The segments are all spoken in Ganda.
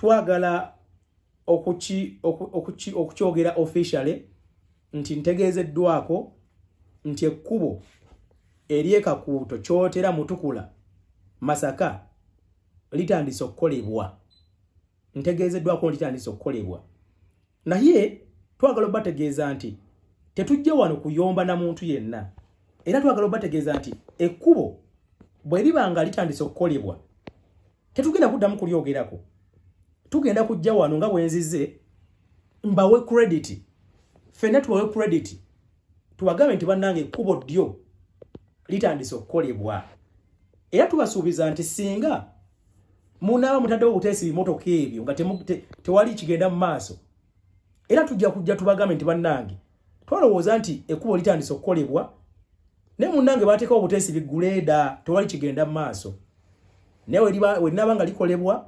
Twagala okukyogera officially nti ntegeezeddwako nti ekkubo ery'Ekakuuto Kyotera Mutukula Masaka litandise okukolebwa. Ntegeezeddwako litandise okukolebwa, naye twagala obategeeza nti tetujja wano kuyomba na muntu yenna, era twagala obategeeza nti ekkubo bwe liba nga litandise okukolebwa tetugenda kuddamu kulyogerako. Tugenda kujja wano nga bwenzize mbawe credit, ffenna tubawe credit, tubagambe nti bannange ekkubo ddyo litandise okukolebwa. Era tubasuubiza nti singa munaaba mutaddewo obuteesi bimotoka ebyo nga tewali kigenda mu maaso, era tujja kujja tubagambe nti bannange twalowooza nti ekkubo litandise okukolebwa, naye munnange bateekawo obuteesi biguleeda, tewali kigenda mu maaso. Naye werinaaba nga likolebwa,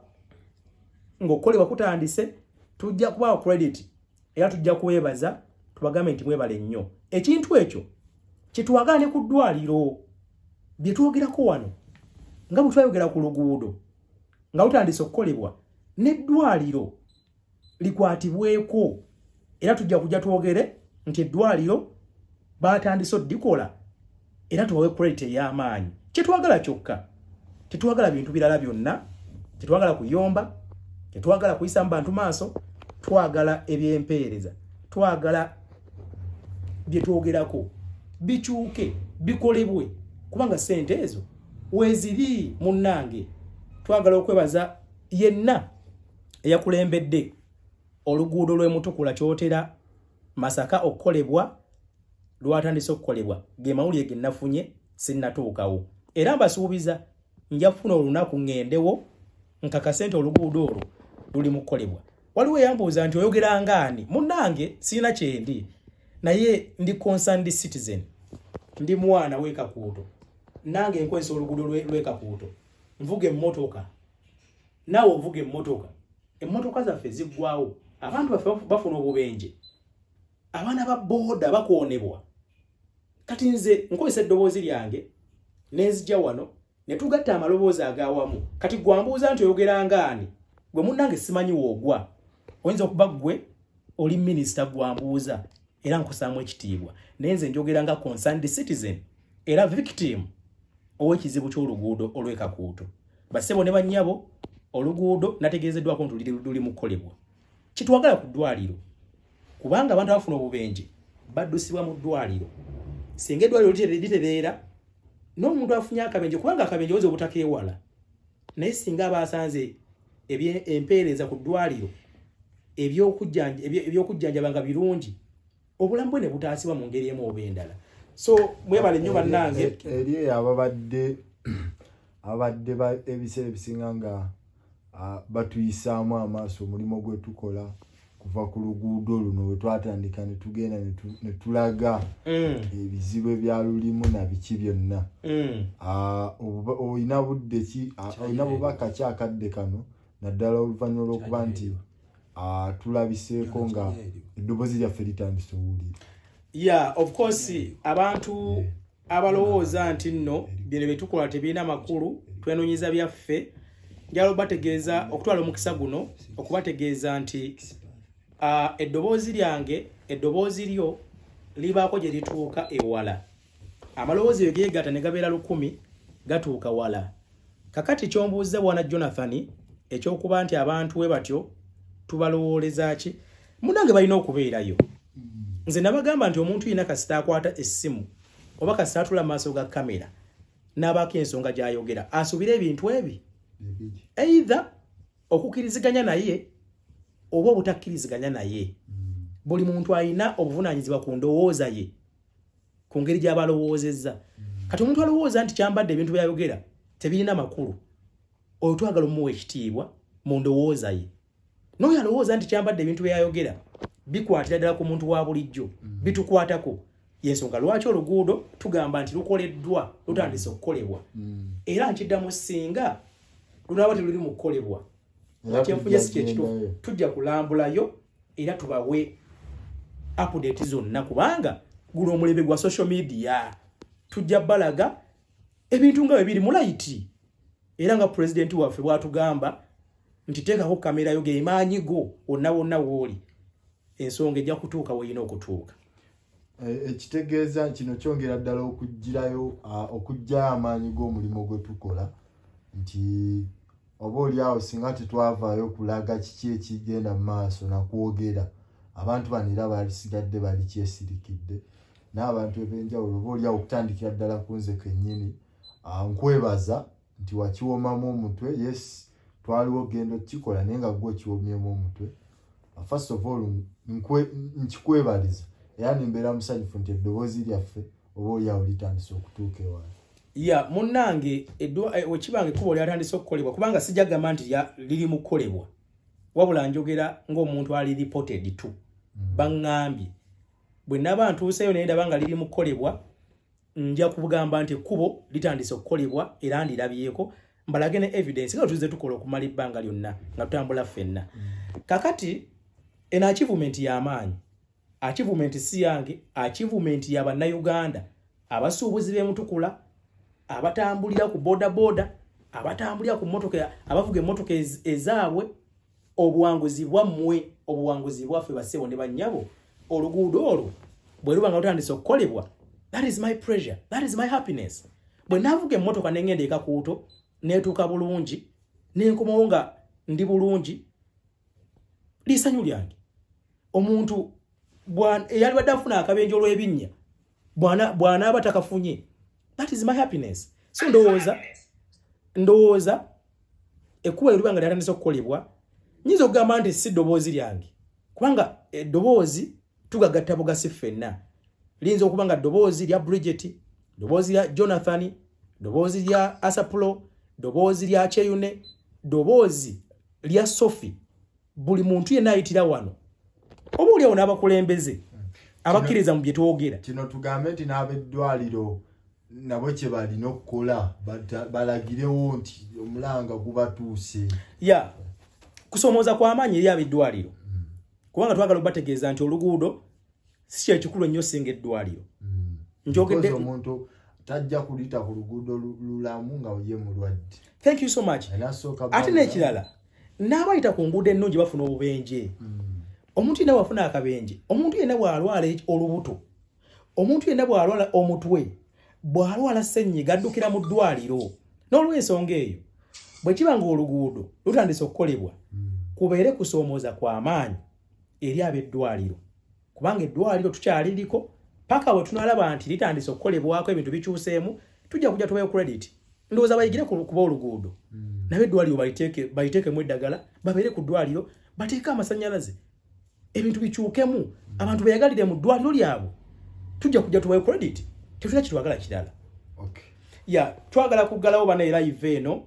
ng'okukolebwa kutandise, tujja kubawa credit era tujja kubeebaza tubagambe nti mwebale nnyo. Ekintu ekyo kyetwagala ne ku ddwaliro bye twogerako wano, nga bwe twayogera ku luguudo nga lutandise okukolebwa, n'eddwaliro likwatibweko, era tujja kujja twogere nti eddwaliro batandise oddikola, era tubawe credit ey'amaanyi. Kyetwagala kyokka, tetwagala bintu birala byonna, tetwagala kuyomba, tetwagala kuyisa mu bantu maaso, twagala ebyempeereza, twagala bye twogerako bikyuke, bikolebwe, kubanga ssente ezo weeziri. Munnange, twagala okwebaza yenna eyakulembedde oluguudo lw'emutukula Kyotera Masaka okukolebwa. Lwatandise okukolebwa, ge mawulire ge nafunye, sinnatuukawo, era mbasuubiza nja kufuna olunaku ŋŋendewo nkakase nti oluguudo olwo luli mu kukolebwa. Waliwo eyambuuza nti oyogera ngaani? Munnange, sirina kyendi, naye ndi concerned citizen, ndi mwana w'Ekakuuto, nange nkozesa oluguudo lw'Ekakuuto, nvuga emmotoka, naawe ovuga emmotoka. Emmotoka zaffe ziggwawo, abantu baffe bafuna obubenje, abaana ba booda bakoonebwa. Kati nze nkozesa eddoboozi lyange nenzija wano ne tugatta amaloboozi agawamu. Kati gwambuuza nti oyogera ngaani? Gwe munnange simanyi woogwa, oyinza okuba ggwe oli minisita gwambuuza, era nkusaamu ekitiibwa, naye nze njogera nga concerned citizen era victim ow'ekizibu ky'oluguudo olw'Ekakuuto. Bassebo ne bannyabo, oluguudo nategeezeddwako nti luli mu kukolebwa. Kitwagala ku ddwaliro, kubanga abantu abafuna obubenje baddusibwa mu ddwaliro. Singa eddwaliro litereera n'omuntu afunye akabenje, kubanga akabenje oyinza obutakeewala, naye singa aba asanze empeereza ku ddwaliro, ebyokujjanjaba nga birungi, obulamu bwe ne butaasibwa mu ngeri emu oba endala. So mwebale nnyo bannange. Eri eyo ababadde ebiseera ebisinga nga batuyisaamu amaaso omulimu gwe tukola kuva ku luguudo luno we twatandika ne tugenda ne tulaga ebizibu ebyalulimu na biki byonna. Olina budde ki, olina bubaka ki akadde kano, naddala oluvannyuma lw'okuba nti tulabiseeko nga eddoboozi lyaffe litandise owulira? Yeah, of course, abantu abalowooza nti nno bino bye tukola tebirina makulu, twenonyiza byaffe, njagala obategeeza, okutwala omukisa guno okubategeeza nti eddoboozi lyange, eddoboozi lyo libaako gye lituuka ewala. Amaloboozi eyo geegatta ne gabeera 1000, gatuuka wala. Kakati kyombuuza, bwana Jonathan, ekyokuba nti abantu we batyo tubalowooleza ki, munange balina okubeerayo. Nze nabagamba nti omuntu yenna kasita akwata essimu oba kasita atula mu maaso ga kamera n'abaako ensonga gy'ayogera, asuubire ebintu ebi either okukkiriziganya naye oba obutakkiriziganya naye. Buli muntu alina obuvunaanyizibwa ku ndowooza ye, ku ngeri gy'aba alowoozezza. Kati omuntu alowooza nti Kyambadde ebintu byayogera tebirina makulu, oyo twagala omuwa ekitiibwa mu ndowooza ye. N'oyo alowooza nti Kyambadde ebintu byayogera bikwatira ddala ku muntu wa bulijjo, bitukwatako, yensonga lwaki oluguudo tugamba nti lukoleddwa, lutandise okukolebwa. Era nkiddamu, singa lunaaba teluli mu kukolebwa, Era kyenfunye si tujja kyekituufu, kugendayo. Tujja kulambulayo era tubawe update zonna, kubanga guno omulembe gwa social media, tujja balaga ebintu nga bwe biri mu light. Era nga pulezidenti waffe bw'atugamba Nti teekako kamera yo, gemaanyi go wonna wonna wooli, ensonga ejja kutuuka weerina okutuuka. Ekitegeeza kino kyongera ddala okugirayo, okuggyayo amaanyi g'omulimu gwe tukola, nti oba oli awo singa tetwavaayo kulaga kiki ekigenda mu maaso nakwogera, abantu bano era balisigadde bali kyesirikidde. N'abantu eb'enjawulo, oba oli awo okutandikira ddala ku nze kennyini, nkwebaza nti wakiwomamu omutwe. Yes, twaliwo genda okukikola, naye nga gwe okiwomyemu omutwe. First of all, nkikwebaliza era nimbeera musanyufu nti eddoboozi lyaffe oba oli awo litandise okutuuka ewala. Ya munnange, wekibanga ekkubo lyatandise okukolebwa, kubanga sijja kugamba nti liri mu kukolebwa, wabula njogera ng'omuntu ali reported to. Baŋŋambye bwe naba ntuuseeyo naye ndaba nga liri mu kukolebwa, nja kugamba nti ekkubo litandise okukolebwa era ndirabyeko, mbalage ne evidence nga tuzze tukola okumala ebbanga lyonna nga tutambula ffenna. Kakati eno achievement y'amaanyi, achievement si yange, achievement ya Bannayuganda, abasuubuzi b'emutukula, abatambulira ku boda boda, abatambulira ku mmotoka, abavuga emmotoka ezaabwe. Obuwanguzi bwammwe, obuwanguzi bwaffe, bassebo ne bannyabo. Oluguudo olwo bwe luba nga lutandise okukolebwa, that is my pleasure, that is my happiness. Bwe naavuga emmotoka nengenda ekakuuto neetuuka bulungi, nenkomawo nga ndi bulungi, lisanyu lyange. Omuntu eyalibadde afuna akabenje olw'ebinnya bw'anaaba takafunye, that is my happiness. So ndowooza ekkubo eriba nga lyatandise okukolebwa, nyinza okugamba nti si ddoboozi lyange, kubanga eddoboozi tugagatta bugasi ffenna. Liyinza okuba nga ddoboozi lya Bridget, ddoboozi lya Jonathan, ddoboozi lya Asapulo, ddoboozi lya Kyeyune, ddoboozi lya Sophie, buli muntu yenna ayitira wano, oba oliawo n'abakulembeze abakkiriza mu bye twogera. Kino tugambe nti n'ab'eddwaliro nabo kye balina okukola, balagirewo nti omulanga gubatuuse. Ya kusoomooza kw'amaanyi eri ab'eddwaliro, kubanga twagala okubategeeza nti oluguudo si kyekikulu ennyo singa eddwaliro. Njogedde omuntu tajja kuliyita ku luguudo lulamu nga ye mulwadde. Thank you so much. Ate n'ekirala, n'abayita ku nguudo ennungi bafuna obubenje. Omuntu yenna bw'afuna akabenje, omuntu yenna bw'alwala olubuto, omuntu yenna bw'alwala omutwe, bw'alwala ssenyiga, addukira mu ddwaliro. N'olwensonga eyo, bwe kiba nga oluguudo lutandise okukolebwa, kubeere kusoomooza kw'amaanyi eri ab'eddwaliro, kubanga eddwaliro tukyaliriko paka bwe tunalaba nti litandise okukolebwako, ebintu bikyuseemu, tujja kujja tubayo credit. Ndowooza bayigire kuba oluguudo, naye eddwaliro baliteekemu eddagala, babeere ku ddwaliro, bateeke amasannyalaze, ebintu bikyukemu, abantu beyagalire mu ddwaliro lyabwe. Tujja kujja tubayo credit. Tetulina kitwagala kirala. Ya twagala kuggalawo bana era live eno.